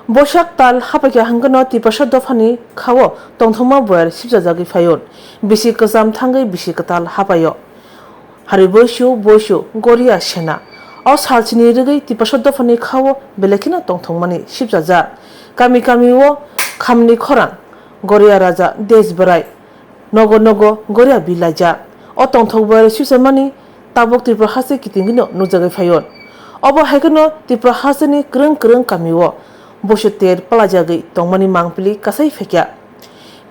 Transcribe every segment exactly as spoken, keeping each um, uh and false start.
Boisak tal hapaikha hwnkhe no Tiprasa dophani khao tongthokma boyar sibchajagwi phaio. Bisi kwcham thangwi bisi kwtal hapaio. Hari boisu boisu Goria sena. O salsini rwgwi Tiprasa dophani khao belai kheno tongthokmani sibchajak. Kami kami o khamni khorang, Goria raja, Dej Bwrai, nogo nogo Goria bilaijak. O tongthok boyar sibchajagmani tabuk Tripura haste kitingino nukjagwi phaio. Obo hai kheno Tripura hasteni kwrwng kwrwng kamio boisu ter palajagwi tongmani mangpili kasai phaikha.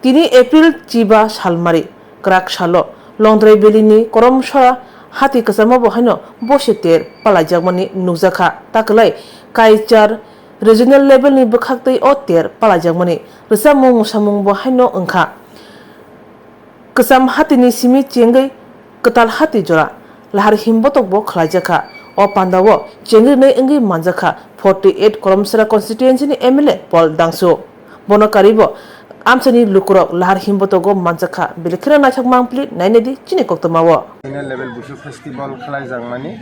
Tini April chiba salmari kwrak salo Longtrai Valley ni Koromsora hati kwchamo bo haino boisu ter palaijakmani nukjakha. Takwlai Kaichar regional level ni bwkhaktwi o ter palaijakmani rwchapmung mwsamung bo haino wngkha. Kwcham hatini simi chengwi kwtal hati jora lahar himbotok bo khlaijakha. O pandao chengrinai wngwi manjakha forty eight Koromsora constituency ni M L A Paul Dangsu. Bono karibo amchaini lukurok lahar himbotogo manjakha. Belai kheno naithok mangpili nainadi chini koktwmao. National level Busu festival khlaijakmani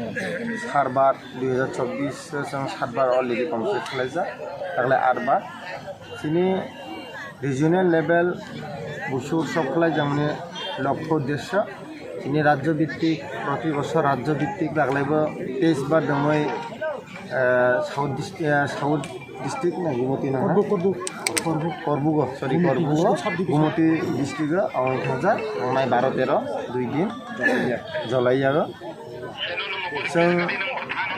sarbar dui hazar chobbish o chwng satbar already complete khlaijak, taklai atbar. Chini regional level Busu utsob khlaijakmani lokho uddesyo chini rajyo bhittik, proti bosor rajyo bhittik taklaibo teis bar dongwi, eh, South Dist-, eh, South District na Gumoti na? Korbu, Korbu. Korbu, Korbugo, sorry, Gumoti Korbugo, district, sub division. Gumoti district o, ang thajak, ang nai baro tero, dui din, jolai yago. Chwng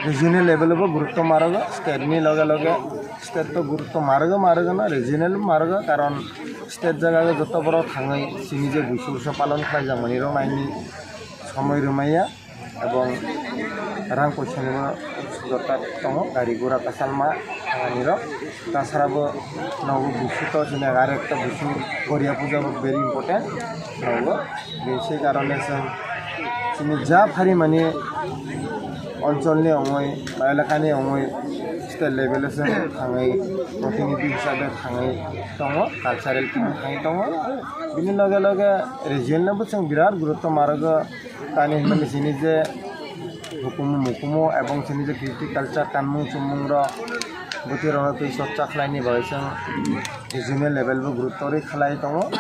regional level o bo gurutto marogo, state ni loge loge, state to gurutto marogo, marogo no, regional marogo, karon state jaga o joto borok thangwi chini je Busu utsob palon khlaijakmani rok naini somoi rwmaiya. Ebong rang poisani bo dorkar tongo, gari gura kwchalma thangani rok. Tasara bo nogo Busu to chini aro ekta Busu Goria puja bo very important nogo. Bini se karone chwng chini ja phari mani oncholni ongoi ba elakani ongoi state level o chwng thangwi protinidhi hisabe thangwi tongo, cultural team thangwi tongo. Bini loge loge region no bo chwng birat gurutto marogo. Tani hwnmani chini je hukumu mukumu ebong chini je kiti culture kanmung chumung rok bwtwi rok twi chorcha khlaini bagwi chwng regional level bo gurutto rwi khlai tongo.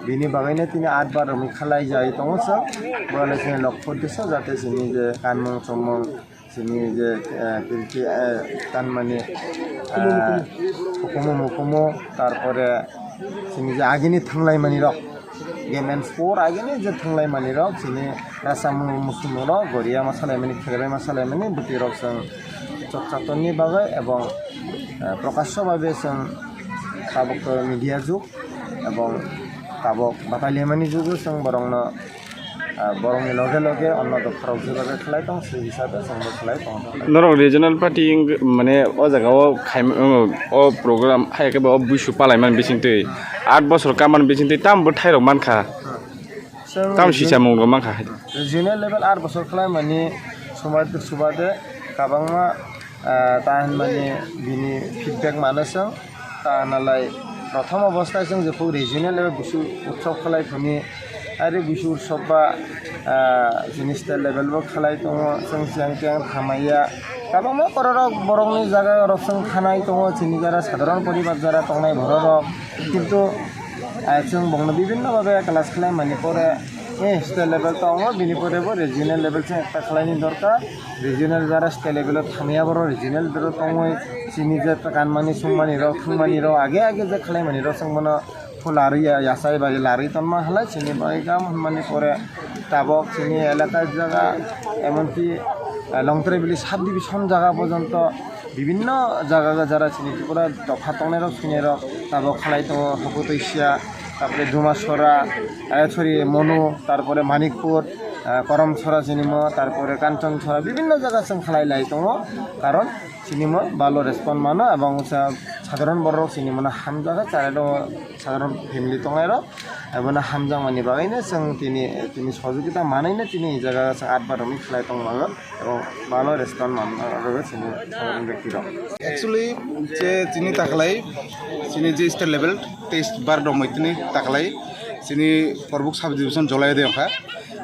Bini bagwino tini atbar romwi khlai jai tongo chwng. Bo le chini lokho uddesyo jate chini je kanmung chumung chini je, eh, kiti, eh, tanmani, eh, hukumu mukumu, tarpore chini je agini thanglaimani rok, game and sport agini je thanglaimani rok, chini rasa mu-, musumu rok, Goria ma salaimani, Kherebai ma salaimani, bwtwi rok chwng chorcha tonni bagwi ebong, eh, prokasyo babe chwng tabuk to media jug, ebong tabuk batai lemani jugo chwng borokno, ah, borokni loge loge onno dopharok jebabe khlai tong, se hisabe chwngbo khlai tong. Norok regional party wng-, mane o jaga o khai-, o program hai khe bo buisu palai man bising twi, aat bosor kaman bising twi tamo bwthai rok man kha. Chwng Tam region-, sichamung rok mankha. Regional level aat bosor khlai mani sumai subade kabangma, ah, ta hinmani bini feedback mano chwng. Ta nalai prothom obostai chwng jephru regional level Busu utsob khlai phuni, ari Busu utsob ba, ah, chini state level bo khlai tongo, chwng siyang tiyang thamaiya. Kabangma bororok borokni jaga rok chwng thanai tongo, chini jara sadharon poribar jara tongnai bororok. Kintu, ah, chwng bongno bibinno babe class khlai mani pore, eh, state level tongo, bini pore bo regional level chwng ekta khlaini dorkar. Regional jara state level o thangya borok regional level o tongwi chini je kanmani sungmani rok, thwngmani rok, age age je khlai mani rok chwng bono phu larwi ya, yachai bai larwi tonma halai chini bai gam hwnmani pore tabok chini elaka jaga emonki, eh, Longtrai village sub division jaga porjonto bibinno jaga jara chini Tripura dopha tongnai rok swinai rok tabok khalai tongo Hokutwisa, tarpore Dumasora, eh, sorry, Monu, tarpore Manikpur, eh, Koromsora chini mo, tarpore Kanchonsora, bibinno jaga chwng khalai lai tongo, karon chini mo balo respond mano, ebong sa-, sadharon borok chini mo no hamjaga, chare tongo sadharon family tongnai rok, ebono hamjakmani bagwi no chwng tini, tini sojogita manwi no tini jaga chwng atbar romwi khlai tongmano. Abo balo respond manna rwgwi chini saধারণ ব্যক্তি rok. Actually, je chini taklai, chini je state level test bar dong tini taklai, chini Korbuk sub division Jolai de kha.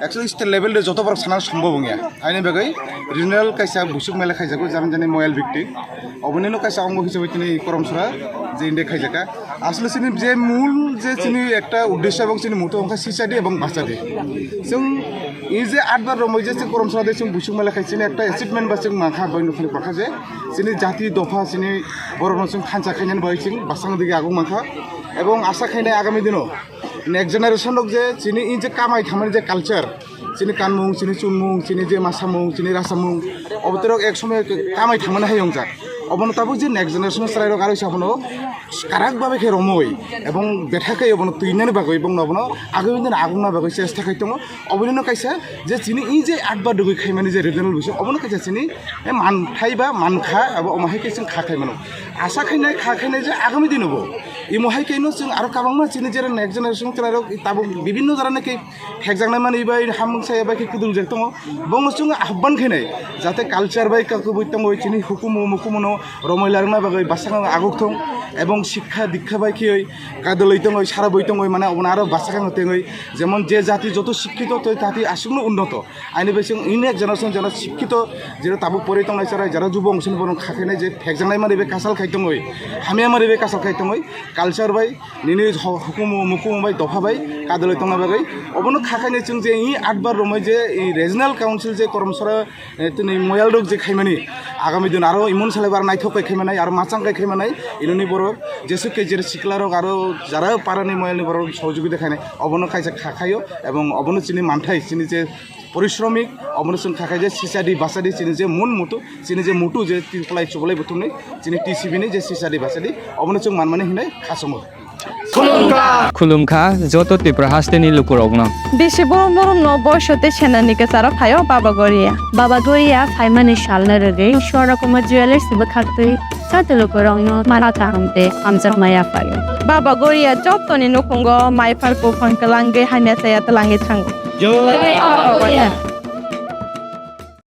Actually, state level de joto borok sana sombhob wngya. Aini bagwi regional kaisa buisuk mela khaijago, jani jani Moyal Bikti. Obonino kaisa ongo hisabai tini Korom Sora je India khaijaka. Asle chini je mul je chini ekta uddesho ebong chini moto wngkha sisadi ebong basadi. Chwng ei je atbar romoi je chwng Korom Sora de chwng buisuk mela khai chini ekta achievement ba chwng mankha bai nukhani kwrwkha je chini jati dopha chini borokno chwng thansa khainani bai chwng basang digi aguk mankha. Ebong asa khainai agami dino next generation rok je chini ei je kamai thamani je culture, chini kanmung, chini chunmung, chini je masamung, chini rasamung, obotorok ek somoy kamai thangmani hai wngjak. Obono tabuk je next generation chwrairok aro se abono karak babe khe romoi ebong betha khe obono twinani bagwi ebong obono agami din agungna bagwi chesta khai tongo. Obonino kaisa je chini ei je atbar dugwi khaimani je regional buisuk, obono kaisa chini manthai ba mankha, abo omo hai khe chwng kha khai mano. Asa khainai, kha khainai je agami dinobo imo hai khe no chwng aro kabangma chini je next generation chwrairok tabuk bibinno jora nai khe phekjaknai manwi bai hamung saya bai khe kwdwng jak tongo. Bongno chwng ahban khainai jate culture bai kakubui tongwi chini hukumu mukumu no romoi larwkna bagwi bwskango aguk thung ebong sikha dikha bai khiyoi kadoloi tongwi saraboi tongwi mane obono aro bwskango tengwi jemon je jati joto sikkito tei jati aswkno unnoto. Aini bai chwng ini generation jara sikkito jera tabuk pori tongnai chwrai jara jubo wngsun bono kha khainai je phekjaknai manwi bai kasal khai tongwi hamya manwi bai kasal khai tongwi culture bai nini ho-, hukumu mukumu bai dopha bai kadoloi tongna bagwi obono kha khainai chwng je i atbar romoi je i regional council je Korom Sora, eh, tini moyal rok je khaimani agami din aro imon salai bar naithok kai khaimanai aro machang kai khaimanai inoni borok jesuk ke jer sikla rok aro jara parani moyal ni borok sohojogita khainai obono kaisa kha khaio ebong obono chini manthai chini je porishromik obono chwng kha khai je sisadi basadi chini je mun mutu chini je mutu je tiplai chublai buthumni chini T C B ni je sisadi basadi obono chwng manmani hinai khasongo. Khulumkha joto Tripura hasteni lukurokno. Bisi borom borom no boiso tei senani kwcharo phaio Baba Goria. Baba Goria phaimani salno rwgwi Swarna Kumar Jewellers bwkhaktwi joto lukurokno mara kaham tei hamjakma yaphaio. Baba Goria jotoni nukhungo maiphar buphang kwlangwi hamya chaya twlangwi thango. Jai Baba Goria.